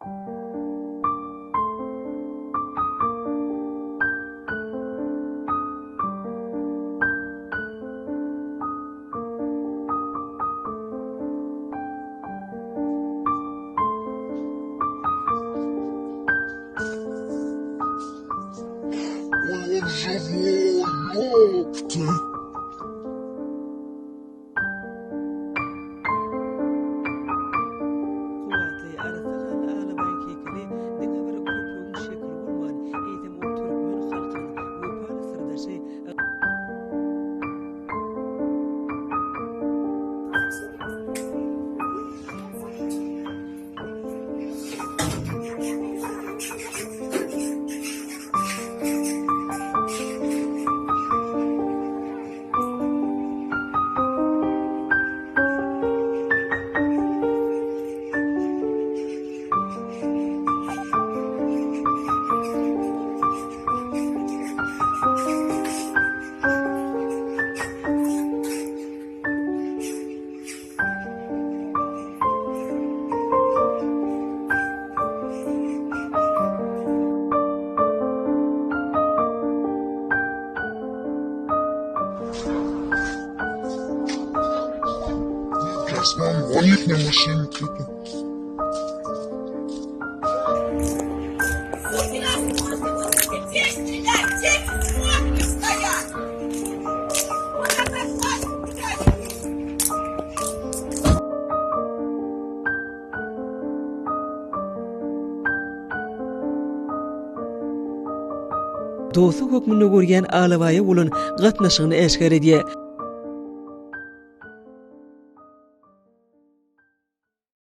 Ой, он живой, ёпта. Kuwwatly, arassa ganly alabaýyň heýkeli diňe bir köpegiň şekili bolman, eýsem ol türkmen halkynyň wepaly syrdaşy, Сейчас мам, вон их на машине кто-то. Dosty hökmünde görýän alabaýa bolan gatnaşygyny äşgär edýär.